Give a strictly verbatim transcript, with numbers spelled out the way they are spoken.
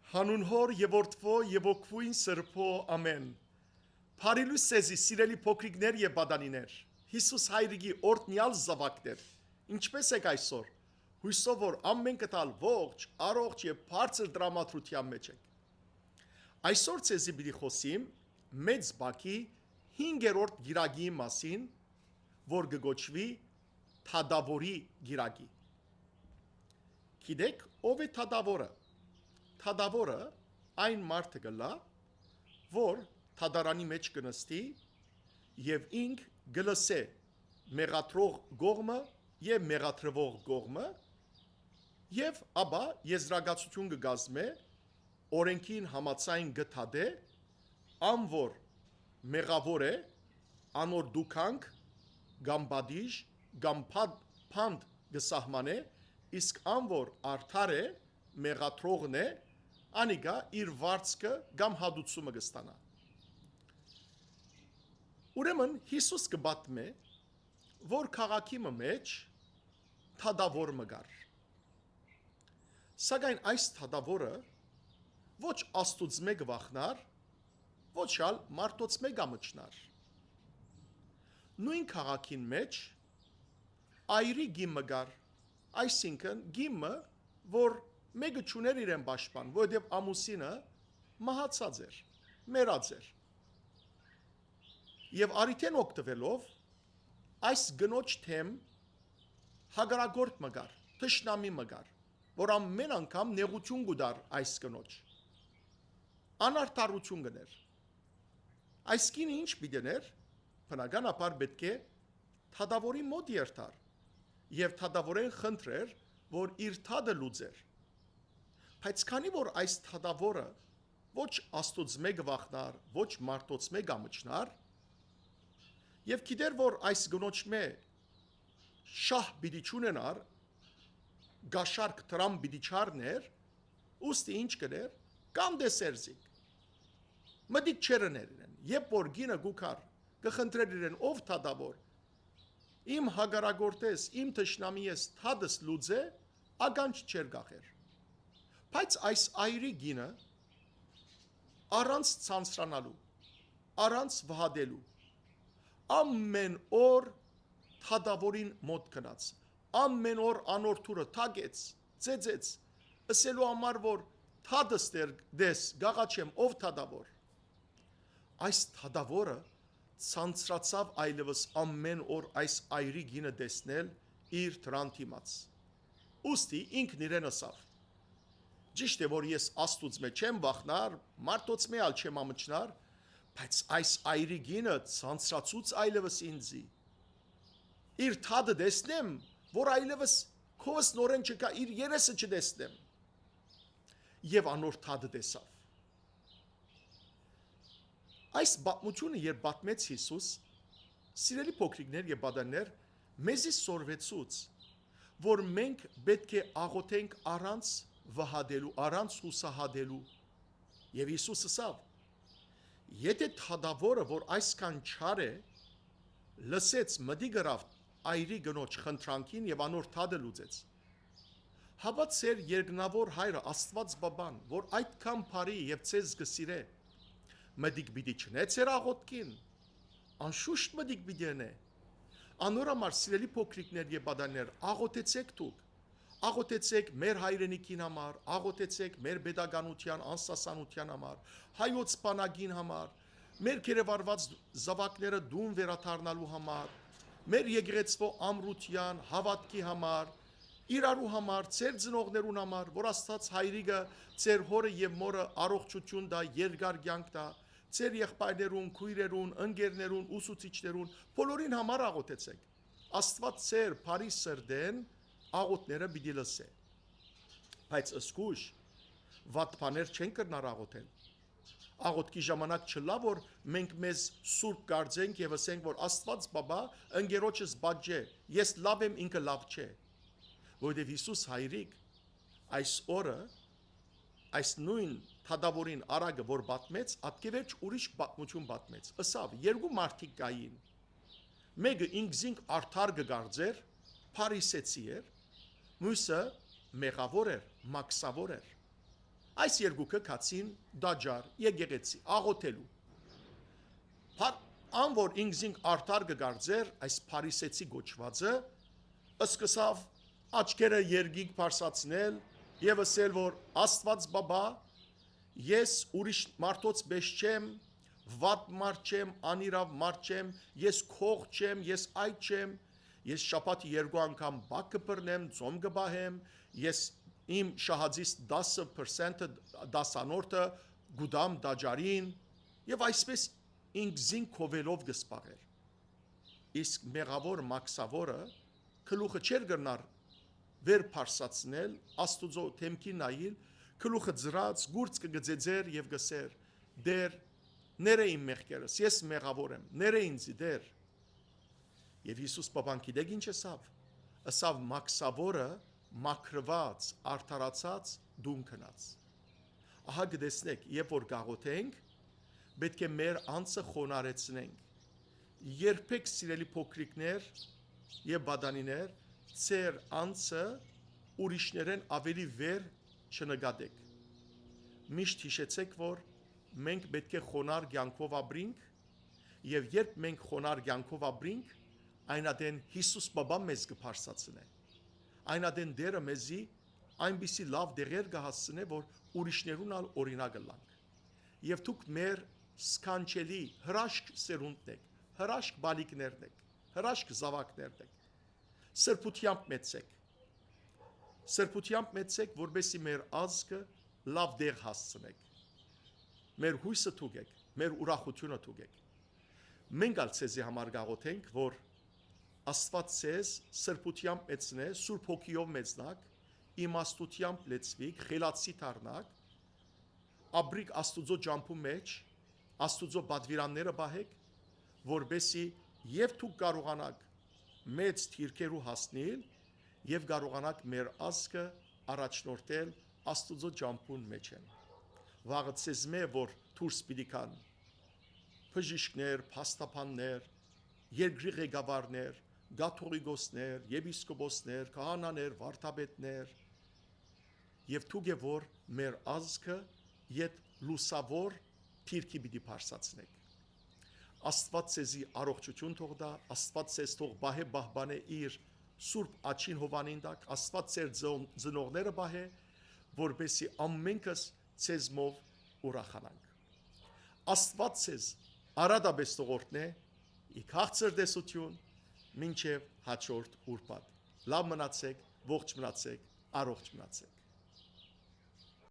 Հանուն Հօր եւ Որդւոյ եւ Ոգւոյն Սրբոյ, ամէն։ Բարի լոյս ձեզի, սիրելի փոքրիկներ եւ պատանիներ։ Յիսուս Հայրիկի օրհնեալ զաւակներ, ինչպէս եք այսօր։ Յուսով որ ամէնքը ալ ողջ, առողջ եւ բարձր տրամադրութեան մէջ եք։ Այսօր ձեզի պիտի խօսիմ Մեծ Բագի հինգերորդ կիրակի մասին, որ կը կոչուի Թադաւորի կիրակի։ Գիտեք ո՞վ է Թադաւորը։ Թադաւորը այն մարդը կ'ըլլայ, որ թադարանի մէջ կը նստի եւ ինք կը լսէ մեղադրող կողմը եւ մեղադրուող կողմը, եւ ապա եզրակացութիւն կը կազմէ, օրէնքին համաձայն կը թադէ, ան որ մեղաւոր է, անոր դուքանք կամ պատիժ կամ փա-, փանդ կը սահմանէ, իսկ ան որ արդար է, մեղադրողն է, անիկա իր վարձքը կամ հատուցումը կը ստանայ։ Ուրեմն Յիսուս կը պատմէ, որ քաղաքի մը մէջ թադաւոր մը կար։ Սակայն այս թադաւորը ոչ Աստուծմէ կը վախնար, ոչ ալ մարդոցմէ կ'ամչնար։ Նոյն քաղաքին մէջ այրի կին մը կար, այսինքն կին մը, որ մէկը չունէր իրեն պաշտպան, որովհետեւ ամուսինը մահացած էր, մեռած էր։ Եւ առիթէն օգտուելով, այս կնոջ դէմ հակառակորդ մը կար, թշնամի մը կար, որ ամէն անգամ նեղութիւն կու տար այս կնոջ, անարդարութիւն կ'ընէր։ Այս կինը ի՞նչ պիտի ընէր։ Բնականաբար պէտք է թադաւորի մօտ երթար եւ թադաւորէն խնդրէր, որ իր թադը լուծէր։ Բայց քանի որ այս թադաւորը ոչ Աստուծմէ կը վախնար, ոչ մարդոցմէ կ'ամչնար, եւ գիտէր, որ այս կնոջմէ շահ պիտի չունենար, կաշառք դրամ պիտի չառնէր, ուստի ի՞նչ կ'ընէր, կ'անտեսէր զինք։ Մտիկ չէր ըներ իրեն։ Երբ որ կինը կու գար, կը խնդրէր իրեն, ով թադաւոր, իմ հակառակորդէս, իմ թշնամիէս թադս լուծէ, ականջ չէր կախեր։ Բայց այս այրի կինը, առանց ցանցրանալու, առանց վհատելու, ամէն օր թադաւորին մօտ գնաց, ամէն օր անոր թուրը թակեց, ծեծեց, ըսելու համար որ թադս տես, կ'աղաչեմ, ով թադաւոր։ Այս թադաւորը ցանցրացաւ այլեւս ամէն օր այս այրի կինը տեսնել իր դրան դիմաց։ Ուստի ինքն իրեն ըսաւ. «Ճիշդ է որ ես Աստուծմէ չեմ վախնար, մարդոցմէ ալ չեմ ամչնար, բայց այս այրի կինը ցանցրացուց այլեւս ինձի։ Իր թադը տեսնեմ, որ այլեւս քովս նորէն չկայ, իր երեսը չտեսնեմ»։ Եւ անոր թադը տեսաւ։ Այս պատմութիւնը երբ պատմեց Յիսուս, սիրելի փոքրիկներ եւ պատանիներ, մեզի սորվեցուց, որ մենք պէտք է աղօթենք առանց վհատելու, առանց յուսահատելու։ Եւ Յիսուս ըսաւ. «Եթէ թադաւորը, որ այսքան չար է, լսեց, մտիկ ըրաւ այրի կնոջ խնդրանքին եւ անոր թադը լուծեց, հապա ձեր երկնաւոր Հայրը, Աստուած Պապան, որ այդքան բարի եւ ձեզ կը սիրէ, մտիկ պիտի չնէ՞ ձեր աղօթքին, անշուշտ մտիկ պիտի ընէ»։ Անոր համար, սիրելի փոքրիկներ եւ պատանիներ, աղօթեցէք դուք, աղօթեցէք մեր հայրենիքին համար, աղօթեցէք մեր պետականութեան անսասանութեան համար, հայոց բանակին համար, մեր գերեվարուած զաւակները տուն վերադառնալու համար, մեր եկեղեցւոյ ամրութեան, հաւատքի համար, իրարու համար, ձեր ծնողներուն համար, որ Աստուած Հայրիկը, ձեր հօրը եւ մօրը առողջութիւն տայ, երկար կեանք տայ, ձեր եղբայրներուն, քոյրերուն, ընկերներուն, ուսուցիչներուն, բոլորին համար աղօթեցէք։ Աստուած ձեր բարի սրտէն աղօթքները պիտի լսէ։ Բայց զգոյշ, վատ բաներ չեն կրնար աղօթել։ Աղօթքի ժամանակ չըլլայ որ մենք մեզ սուրբ կարծենք եւ ըսենք որ Աստուած Պապա, ընկերոջս պատժէ, ես լաւ եմ, ինքը լաւ չէ։ Որովհետեւ Յիսուս Հայրիկ այս օրը, այս նոյն թադաւորին առակը որ պատմեց, ատկեվերջ ուրիշ պատմութիւն պատմեց։ Ըսաւ. «Երկու մարդիկ կային։ Մէկը ինքզինք արդար կը կարծէր, փարիսեցի էր, միւսը մեղաւոր էր, մաքսաւոր էր»։ Այս երկուքը գացին տաճար, եկեղեցի, աղօթելու։ Փար-, ան որ ինքզինք արդար կը կարծէր, այս փարիսեցի կոչուածը, սկսաւ աչքերը երկինք բարձրացնել եւ ըսել, որ Աստուած Բաբա, ես ուրիշ մարդոց պէս չեմ, վատ մարդ չեմ, անիրաւ մարդ չեմ, ես քող չեմ, ես այդ չեմ, ես շաբաթի երկու անգամ բակ կը բռնեմ, ծոմ կը պահեմ, ես իմ շահածիս տասը percent-ը, տասանորդը կու տամ տաճարին, եւ այսպէս ինքզինք քովելով կը սպաղէր։ Իսկ մեղաւոր մաքսաւորը գլուխը չէր կրնար վեր բարձրացնել, Աստուծոյ դէմքին նայիլ, գլուխը ծռած, կուրծքը կը ձեծէր եւ կ'ըսէր. «Տէր, ներէ իմ մեղքերս, ես մեղաւոր եմ, ներէ ինծի, Տէր»։ Եւ Յիսուս Պապան գիտէք ինչ ըսաւ։ Ըսաւ. «Մաքսաւորը մաքրուած, արդարացած, տուն գնաց»։ Ահա կը տեսնէք, երբ որ կաղօթենք, պէտք է մեր անձը խոնարհեցնենք։ Երբեք, սիրելի փոքրիկներ եւ պատանիներ, ձեր անձը ուրիշներէն աւելի վեր չնկատէք։ Միշտ յիշեցէք, որ մենք պէտք է խոնար կեանքով ապրինք, եւ երբ մենք խոնար կեանքով ապրինք, այն ատեն Յիսուս Պապան մեզ կը բարձրացնէ։ Այն ատեն Տէրը մեզի այնպիսի լաւ տեղեր կը հասցնէ, որ ուրիշներուն ալ օրինակ ըլլանք։ Եւ դուք մեր սքանչելի հրաշք սերունդն էք, հրաշք բալիկներն էք, հրաշք զաւակներն էք։ Սրբութեամբ մեծցէք։ Սրբութեամբ մեծցէք, որպեսզի մեր ազգը լաւ տեղ հասցնէք։ Մեր յոյսը դուք էք, մեր ուրախութիւնը դուք էք։ Մենք ալ ձեզի համար կաղօթենք, որ Աստուած ձեզ սրբութեամբ մեծնէ, Սուրբ Հոգիով մեծնաք, իմաստութեամբ լեցուիք, խելացի դառնաք, ապրիք Աստուծոյ ճամբու մէջ, Աստուծոյ պատուիրանները պահէք, որպեսզի եւ դուք կարողանաք մեծ դիրքերու հասնիլ եւ կարողանաք մեր ազգը առաջնորդել Աստուծոյ ճամբուն մէջէն։ Վաղը ձեզմէ որ դուրս պիտի գան բժիշկներ, փաստաբաններ, երկրի ղեկավարներ, կաթողիկոսներ, եպիսկոպոսներ, քահանաներ, վարդապետներ, եւ դուք է որ մեր ազգը յետ լուսաւոր դիրքի պիտի բարձրացնէք։ Աստուած ձեզի առողջութիւն թող տայ, Աստուած ձեզ թող պահէ պահպանէ իր սուրբ աջին հովանին տակ, Աստուած ձեր ծնողները պահէ, որպեսզի ամենքս ձեզմով ուրախանանք։ Աստուած ձեզ արատապէս թող օրհնէ, ի քաղցր տեսութիւն, մինչեւ հաջորդ ուրբաթ։ Լաւ մնացէք, ողջ մնացէք, առողջ մնացէք։